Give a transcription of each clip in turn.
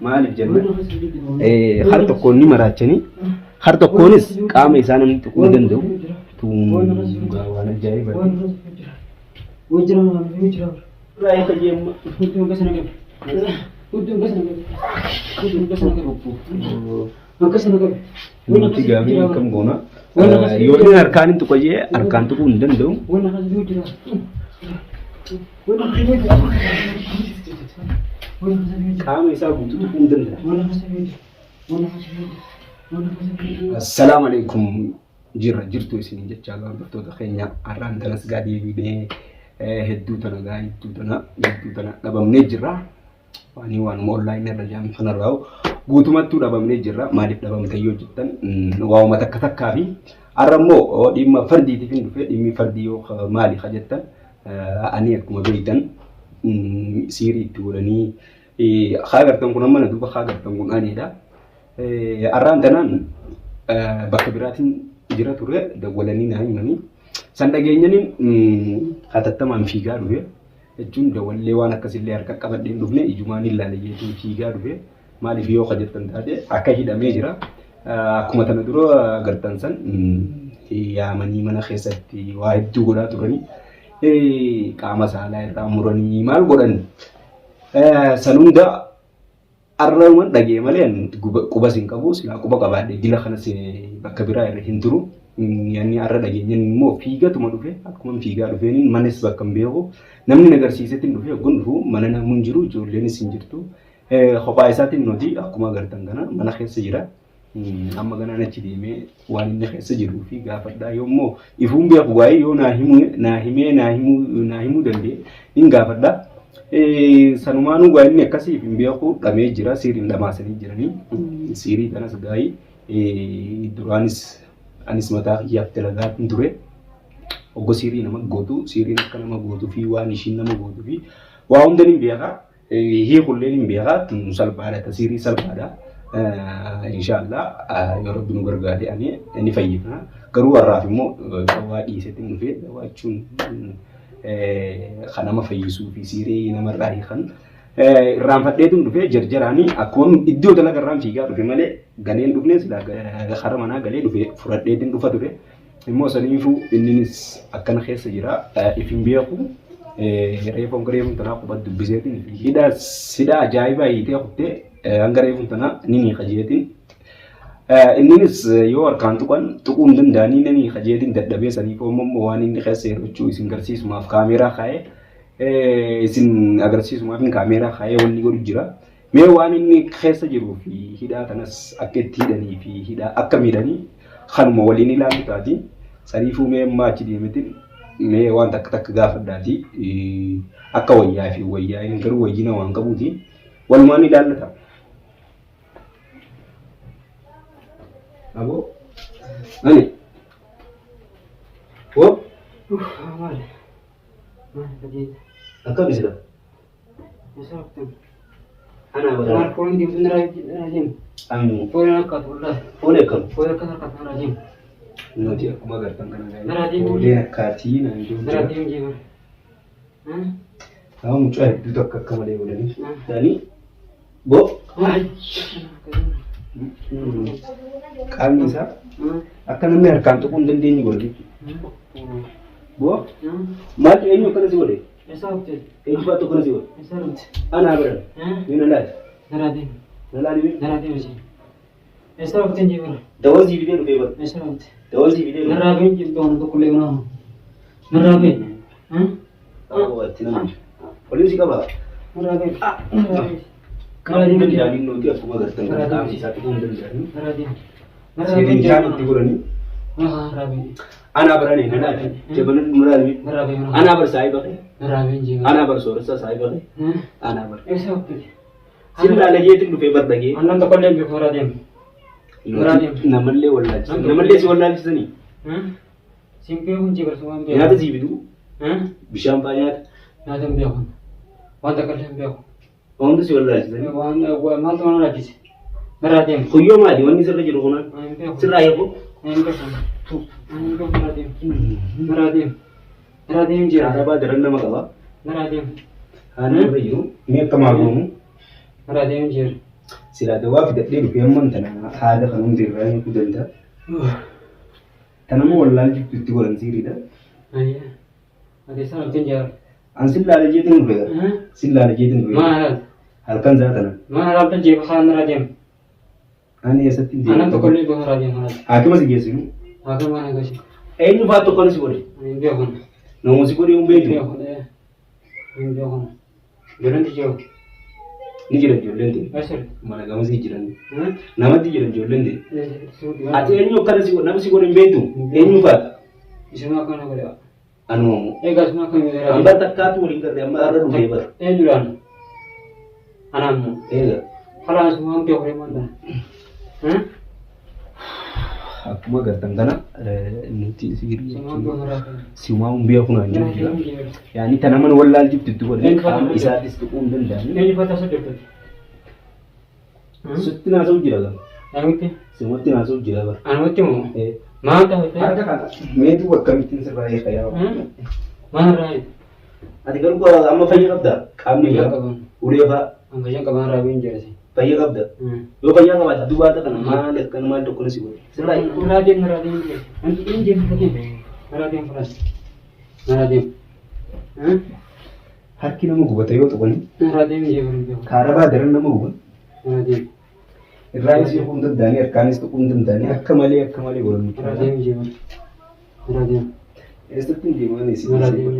Maaliif jenna har tokkoon ni maraachanii har tokkoonis qaama isaa namni tuquu hin danda'u. Tuun waan ajaa'ibaati. Nuti gaafii akkam goona? Yoo inni harkaan hin tuqa jee harkaan tuquu hin danda'u. Qaama isaa guutuu tuquu hin danda'u. Assalaamu alaikum jirra jirtu isiniin jechaa hordoftoota keenya har'aan tanas gaa deebinee hedduu tana gaa hedduu tana hedduu tana dhabamnee jirra. Waanii waanuma onlaayinii irra jedhamu kanarraa guutumattuu dhabamnee jirra. Maaliif dhabamte yoo jettan waa'uma takka takkaa fi har'a immoo dhimma fardiitiif hin dhufe dhimmi fardii yoo maali ka jettan ani akkuma beektan siirii itti godhanii haa agartan kun amma na duuba haa agartan kun anidha. Har'aan tanaan bakka biraatiin jira ture dawwalanii naa himanii san dhageenyaniin hatattamaan fiigaa dhufe. Jechuun dawallee waan akkasillee harka qabadhee hin dhufne ijumaan hin laale jechuun fiigaa dhufe. Maaliif yoo ka jettan taate akka hidhamee jira. Akkuma tana dura agartan san yaamanii mana keessatti waa hedduu godhaa turanii qaama saalaa irraa muranii maal godhan san hunda Arrauman dhagee malee ani qubas hin qabu silaa quba qabaadhe dila kanas bakka biraa irra hin turu. Yanni arra dhageenyan immoo fiigatuma dhufe akkuma fiigaa dhufeen manis bakka hin beeku namni na agarsiisetti hin dhufe oggun dhufu mana namni hin jiru ijoolleenis hin jirtu. Kophaa isaatiin nuti akkuma agartan kana mana keessa jira. Amma ganaan achi deemee waan inni keessa jiruu fi gaafadhaa yoommoo ifuun beeku waa'ee yoo naa himuu naa himee naa himuu naa himuu danda'e hin gaafadhaa. Sanumaanuu waa inni akkasiif hin beeku dhamee jira siiriin dhamaasanii jiranii siirii kanas gaa'ii duraanis anis mataa kiyyaaf dalagaa hin ture. Oggo siirii nama gootu siiriin akka nama gootuu fi waan ishiin nama gootuu fi waa hunda ni beekaa. Hiikulleen hin beekaa tun salphaadha tasiirii salphaadha. Inshaallah yoo rabbi nu gargaare ani ni fayyifna. Garuu har'aaf immoo dawaa dhiisetti hin dhufee dawaa jechuun kan nama fayyisuu fi siirii namarraa hiikan irraanfadheetu hin dhufee jarjaraanii akkuma iddoo dalagarraan fiigaa dhufe malee galeen dhufne silaa kara manaa galee dhufe fudhadheetiin dhufa ture. Immoo saniifuu inninis akkana keessa jira if hin beeku reefu hanga reefuun tanaa quba dubbiseetiin hidhaa hidhaa ajaa'ibaa hiitee kuttee hanga reefuun tanaa ni ni qajeetiin inninis yoo harkaan tuqan tuquu hin danda'anii ni ni qajeetiin dadhabee saniifuu ammoo waan inni keessa jiru jechuu isin garsiisumaaf kaameeraa kaa'ee isin agarsiisumaaf kaameeraa kaa'ee wanni godhu jira. Mee waan inni keessa jiruu fi hidhaa kanas akka itti hidhanii fi hidhaa akka miidhanii kanuma waliin ilaallu taati. Saniifuu mee ammaa achi deemetin mee waan takka takka gaafadhaati akka wayyaa fi wayyaa inni garuu wayyina waan qabuuti walumaan ilaallata. Aboo ani hoo Maali? Maali qajeelcha? akkam isila? Ana bara. Maal foon deemtu nira deemu. Ani Foon akka wallahi. foon akkam? Foon akka harka nira deemu. Nuti akkuma agartan kana Nira deemu. Foolee akkaatii naan jiru Nira jira. deemu jeema. Nama mucaa hedduu takka akka malee godhanii. Dani bo qaamni isaa akka namni harkaan tuquu hin dandeenye godhe jechuudha. Bo maaltu eenyu akkana si godhe? Eessa dhufte? Eenyu faatu akkana si godhe? Eessa dhufte? Anaa bira. Ni na laali. Nira deemu. Na laali mee? Nira deemu jeema. Eessa dhufte jeema? Dawaa sii fidee dhufee bara. Eessa dhufte? Dawaa sii fidee dhufee. Nira deemu jeema waan tokko illee nama. Nira deemu. Aboo ati nama. Poliisii qaba. Nira deemu. Nira deemu. Qaamni hin danda'anii nuti akkuma agartan kana qaamni isaa tuquu hin danda'anii. Nira deemu. Seeriin isaan itti godhanii. Anaa barane na laali. Jabana nu laali. Anaa bar saahiba kee. Anaa bar sooressa saahiba kee. Anaa bar. Sin laala jeetiin dhufee bar dhagee. Annan tokko illee beeku nira deemu. Namallee wallaalchisan. Namallee si wallaalchisanii. Siin beeku hin jibarsu waan beeku. Nyaata sii fiduu. Bishaan faa nyaata. Nyaata hin beeku. Waan takka illee hin beeku. Waan si wallaalchisanii. Waan maaltu mana laachise? Nirraa deemu. Kuyyoo maali wanni sirra jiru kunan? Hin beeku. Sirraa eegu? Hin beeku. Hin beeku nirraa deemu. Nirraa deemu. Nirraa deemu jira. Arabaa daran nama qaba. Nirraa deemu. Haala irra jiru. Mee akka maa goomu? Nirraa deemu jira. Silaa dawaa fidadhee dhufee amman tana haada kan hundi irraa hiikuu danda'a. Tanama wallaal jirtu itti godhan siiriidha. Ayya. Ati isaan wajjin jira. An sin laala jeetiin dhufe gara. Sin laala jeetiin dhufe. Maal alaal? Halkan isaa tana. Maal alaal jeefa kaan irraa deema. Ani eessatti hin Anam tokko illee gosa irraa deema alaal. Haakima si geessinu. Haakima mana geessu. Eenyu fa'aa tokko si godhe? Ani hin beeku. Nama si godhe hin Hin beektu. beeku. Hin beeku. Ijoolleen tiyya hoo? Ni jiran ijoolleen ta'e. Eessa? Mana gamasii jiran. Namatti jiran ijoolleen ta'e. Ati Ati eenyu akkana si godhe nama si godhe hin beektu? Eenyu fa'aadha? Isuma akkana godhe. Anuma moo. Egaa isuma akkana godhe. Hambaa takkaatu waliin garree amma har'a dhufee bara. Eenyudhaan? Anaan moo? Eega. Halaan isuma hin beeku deemaa dha. Akkuma agartan kana nuti siirii Isuma hin beeku irraa. simaa hin beeku naan jiru jira. Yaani tana mana wallaal jirtu itti godhanii qaama isaatis tuquu hin danda'ani. Eenyu fataa soddofte? Sitti naasa'u jira gama. Eenyutti? Simatti naasa'u jira bara. Anumatti moo? Maal ta'e? Harka kana meetuu akkamittiin sirraa eega yaa. Maal irraa eega? Ati garuu amma fayya qabda qaamni Fayyaa jira. qaban. Ulee fa'a Fayyaa qaban irraa biin jirasi. fayya qabda. Yoo fayyaa qabaatte dubaata kana maal akkana maal tokko si godhe. Sirraa eega. Irraa deem irraa deem jirasi. Wanti inni deemu fakkeen irraa deem furaas. Irraa deem. Harki nama gubata yoo tuqani Irraa deem jeefu. kaarabaa daran nama guba. Irraa deem. Irraa isii tuquu hin danda'anii harkaanis tuquu hin danda'anii akka malee akka malee godhan. Irraa deem jeefu. Irraa deem. Eessatti hin deeman Irraa deem.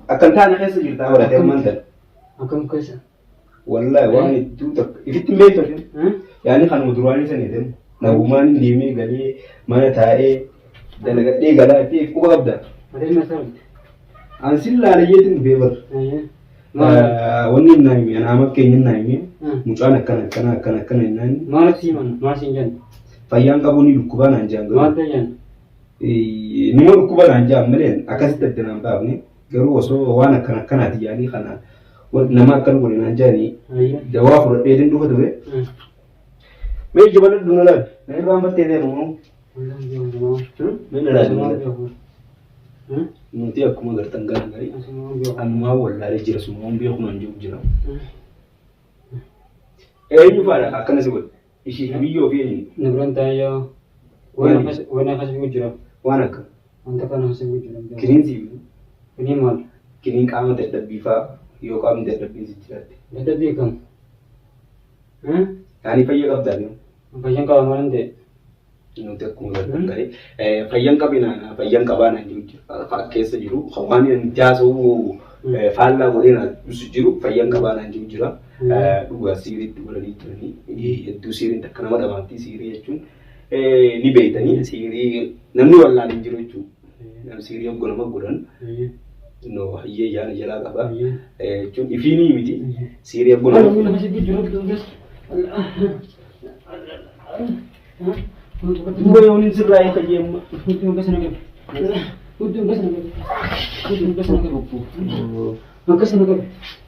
Akka hin taane keessa jirtaa baratee ammaan tana. Akkam keessa? Wallaahi waan hedduu takka ifitti hin beektu isheen. Yaani kanuma duraanii sana jedhamu. Nagumaan hin deemee galee mana taa'ee dalagadhee galaa itti quba qabda. Adeem na sarbi. An sin laalayyeetiin dhufee bara. Wanni hin naayime anaa makkeenya hin naayime mucaan akkana akkana akkana akkana hin naayime. Maal si himan? Maal si hin jenne? Fayyaan qabu ni dhukkubaa naan jaan Maal garuu. ta'e jenne? Nima dhukkuba naan jaan malee akkasitti adda naan baafne garuu osoo waan akkana akkanaati yaanii kana nama akkana godhe naan jaanii dawaa fudhadhee din dhufa ture. Mee jabana duna laal. Na irraan fattee deemu moo? Mee na laal. Nuti akkuma agartan kana garii anumaa wallaalee jira sumaan beeku naan jiru jira. Eenyu faadha akkana si godhe? Ishii fi biyyoo fi eenyu? Nibran taayyaa waan akkas figu jira. Waan akka Wanta kana figu jira. kiniin si Kiniin maal? Kiniin qaama dadhabbii fa'aa yoo qaamni dadhabbiin si jiraatte. Dadhabbii kam? Yaani fayya qabdaa deemu. Fayyaan qaba maal ta'e? Nuti akkuma agartan garii fayyan qabina fayyan qabaa naan jiru jira keessa jiru waan inni jaasuu faallaa godhee naan ibsu jiru fayyan qabaa naan jiru jira. Dhugaa siiriitti godhanii jiranii hedduu siiriin akka nama dhamaatti siirii jechuun ni beektanii siirii namni wallaan hin jiru jechuudha. Namni siirii hoggoo nama godhan no hayyee yaana jalaa qaba jechuun ifiinii miti siirii hoggoo nama Duuba yoon hin sirraa eega jeemma.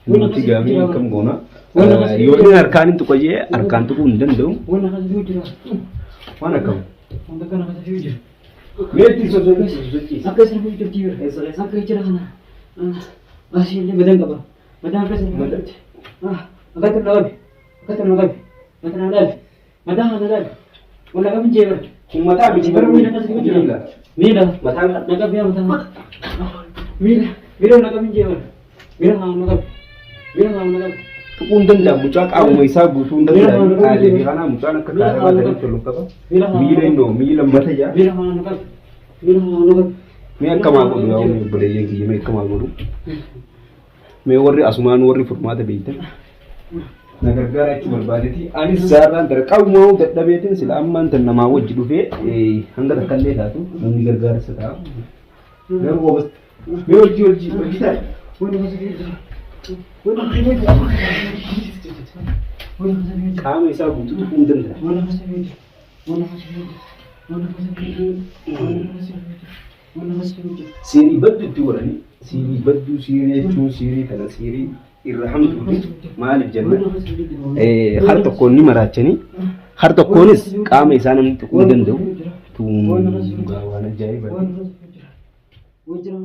Nuti gaamii akkam goona. Yoo inni harkaan hin tuqayyee harkaan tuquu hin danda'u. Waan akkam. Mee ittiin sosochiisi. Akka isin fi jirti jira. Akka jira kana. Asii illee madan qaba. Madan akka isin fi jirti. Akka itti naqabe. Akka itti naqabe. Mata na dhaabe. Mataa kana dhaabe. Wal qabin jee bara. Kun mataa miti Bara miila akkasii fi jira. Miila. Miila. Mataan Naqabe yaa mataa. Miila. Miila naqabin jee bara. Miila kana naqabe. Miila kana naqabe. Tuquu hin danda'amu. Mucaa qaamuma isaa guutuu hin danda'amu. Qaalee fi kanaa mucaan akka kaarabaa ta'ee tolu qaba. Miila innoo miila mata jaa. Miila kana naqabe. Miila kana naqabe. Mee akkamaa godhu yaa uumee obboleeyyan kiyya mee akkamaa godhu. Mee warri asumaan warri furmaata beektan. Na gargaara jechuu barbaadeeti. Anis zaarraan dara qabumaa dadhabeetiin sila ammaan tan namaa wajji dhufee hanga takka illee taatu namni gargaarsa ta'a. Garuu obas mee hojii hojii hojii taa'e. Qaama isaa guutuu tuquu hin danda'a. Siirii baddu itti godhanii siirii badduu siirii jechuun siirii kana siirii irra hamtuuti maaliif jenna har tokkoon ni maraachanii har tokkoonis qaama isaa namni tuquu hin danda'u. Tuun dhugaa waan ajaa'ibaati. Wajjira.